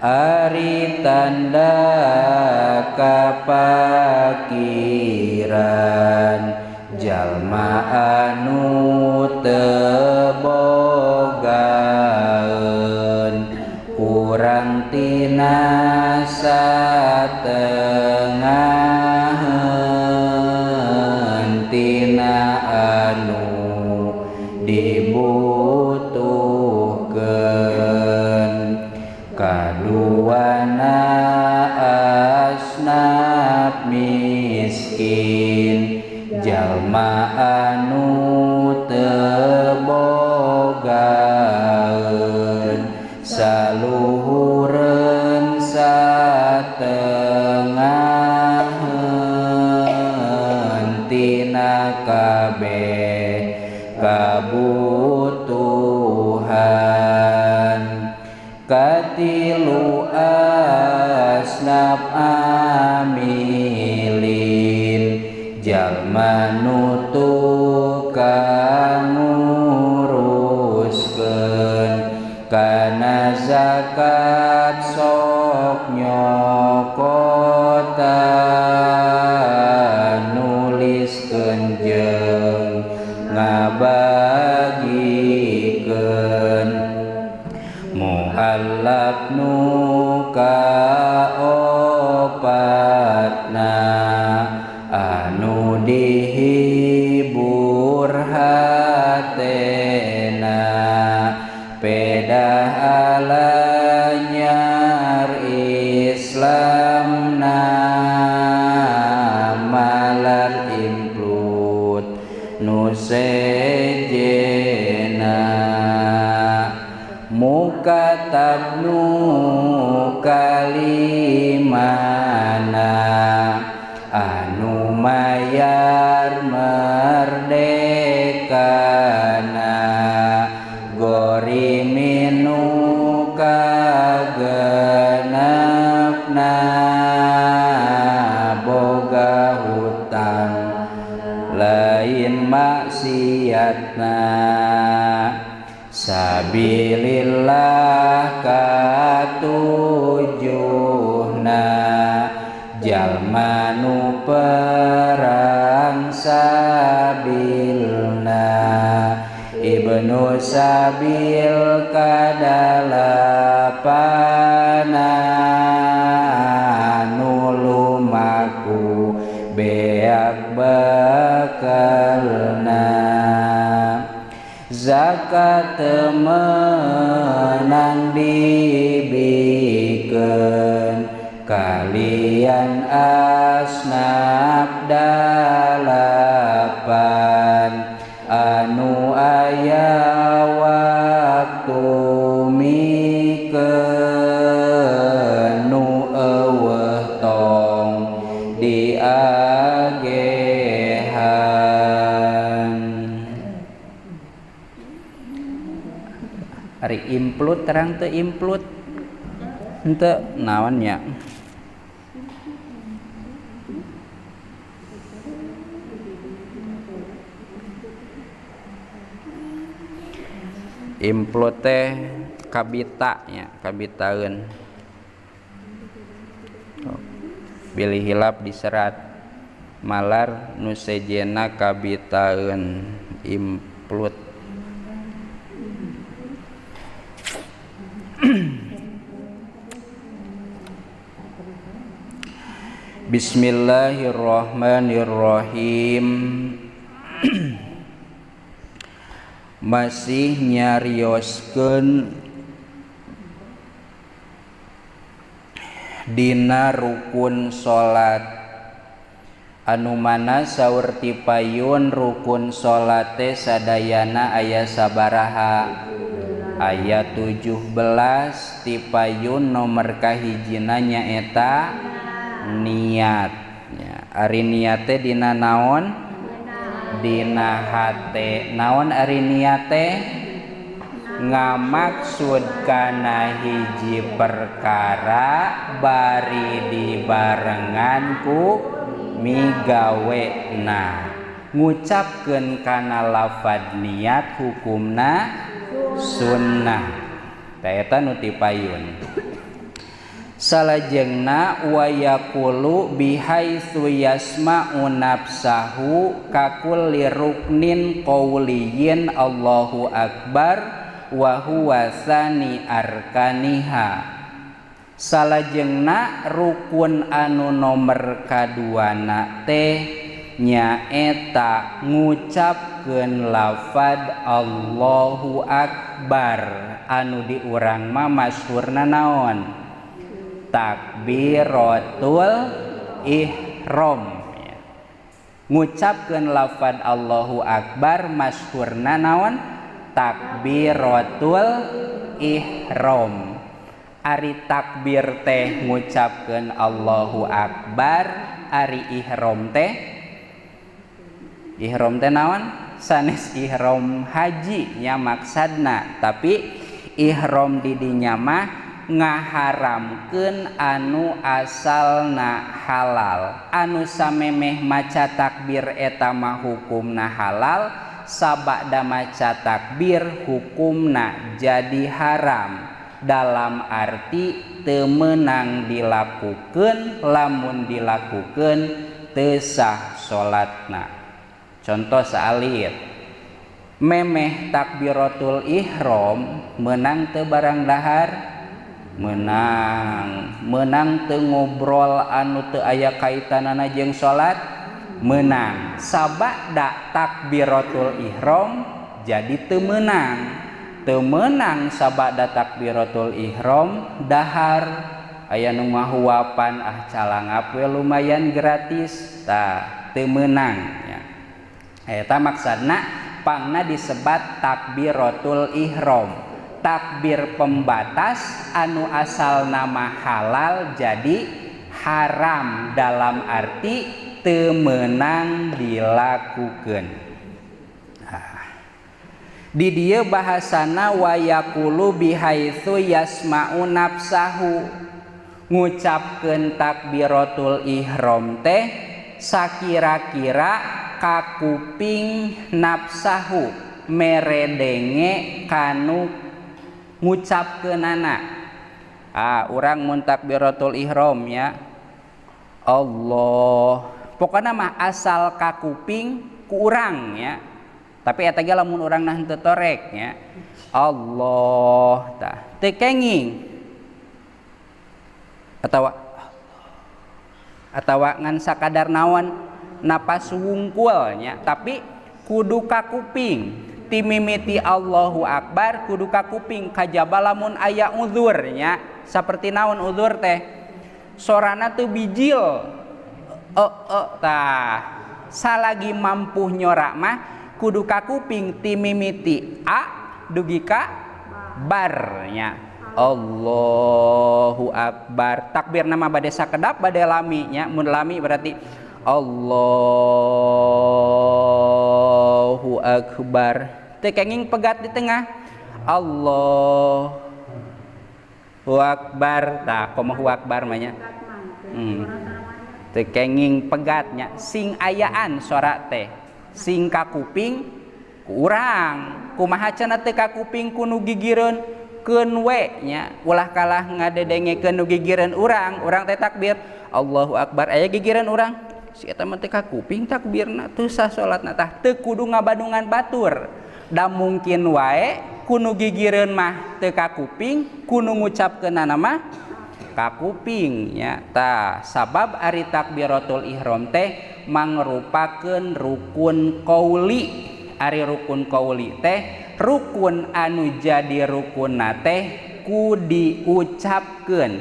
Ari tanda kapakiran jalma anu teu bogaeun kurang tina satengaheun tina anu dibutuhkeun. Kaduana asnaf miskin jalma anu teu bogaeun saluhureun satengaheun tina kabeh kabutuhan. Katilu asnaf amilin jalma nu tukang nguruskeun kana zakat sok nyokotan nuliskeun jeung ngabagikeun. Mu'allaf nu kaopatna anu dihibur hatena pedah alanyar Islamna malar implut nu sejena. Mukatab nu kalimana anu mayar merdekana gorimin nu kagenepna boga hutang lain maksiatna. Sabilillah katujuna jalma nu perang sabilna ibnu sabil kadalapana nu lumaku beak bekelna. Zakat menang dibikeun kalian asnaf dalapan anu aya waktu mikeun nu eueuh tong diagehan. Ari implut terang teu implut henteu naon nya. Implut teh kabita nya, kabitaeun. Bilih hilap diserat malar nu sejena kabitaeun implut. Bismillahirrahmanirrahim. Masih nyarioskeun dina rukun salat anu mana saur ti payun rukun salat teh sadayana aya sabaraha? Aya 17. Ti payun nomor kahijina nyaeta niat. Ari niat teh dina naon? Dina hate. Naon ari niat teh? Ngamaksud kana hiji perkara bari dibarengan ku migawena. Ngucapkeun kana lafad niat hukumna sunnah. Tah eta nu ti payun. Salajengna wa yaqulu bihaitsu yasma'u nafsahu kakulli ruknin qauliyin Allahu akbar wa huwa tsani arkaniha. Salajengna rukun anu nomer kaduana teh nyaeta ngucapkeun lafad Allahu akbar anu di urang mah masyhurna naon? Takbiratul ihram. Ngucapkeun lafad Allahu akbar masyhurna naon? Takbiratul ihram. Ari takbir teh ngucapkeun Allahu akbar, ari ihram teh naon? Sanes ihram haji nya maksadna, tapi ihram di dinya mah ngaharamkeun anu asalna halal. Anu samemeh maca takbir eta mah hukumna halal, sabada maca takbir hukumna jadi haram. Dalam arti teu meunang dilakukeun, lamun dilakukeun teu sah salatna. Contoh saalit, memeh takbiratul ihram meunang teu barang dahar? Menang. Menang teu ngobrol anu teu aya kaitanana jeung salat? Menang. Sabada takbiratul ihram jadi teu meunang. Teu meunang sabada takbiratul ihram dahar. Aya nu mahuapan ah calangap we lumayan gratis, tah teu meunang nya. Eta maksudna pangna disebat takbiratul ihram. Takbir pembatas anu asal nama halal jadi haram dalam arti teu meunang dilakukeun. Nah, di dieu bahasana wa yaqulu bihaitsu yasma'u nafsahu. Ngucapkeun takbiratul ihram teh sakira-kira kakuping nafsahu meredenge kanu ngucapkeunana. Ah, urang mun takbiratul ihram ya Allah, pokona mah asal kakuping ku urang ya. Tapi eta ge lamun urang nah henteu torek nya. Allah tah teu kenging atawa ngan sakadar naon napas wungkul nya, tapi kudu kakuping. Timimiti Allahu akbar kudu kakuping kajaba lamun aya uzur nya. Saperti naon uzur teh? Sorana teu bijil. Tah salagi mampu nyorak mah kudu kakuping timimiti a dugi ka bar nya. Allahu akbar. Takbir nama bade sakedap bade lami nya. Mun lami berarti Allahu akbar. Teu kenging pegat di tengah. Allahu akbar. Tah komo akbar mah nya. Teu kenging pegatnya, sing ayaan sora teh. Sing kakuping ku urang. Kumaha cenah teu kakuping ku nu gigireun? Keun we nya, ulah kalah ngadedengekeun nu gigireun urang. Urang teh takbir Allahu akbar aya gigireun urang. Si eta mah teu kakuping takbirna, teu sah salatna. Tah teu kudu ngabadungan batur. Da mungkin wae ku nu gigireun mah teu kakuping, ku nu ngucapkeunana mah kakuping nya. Tah sabab ari takbiratul ihram teh mangrupakeun rukun qauli. Ari rukun qauli teh rukun anu jadi rukunna teh ku diucapkeun.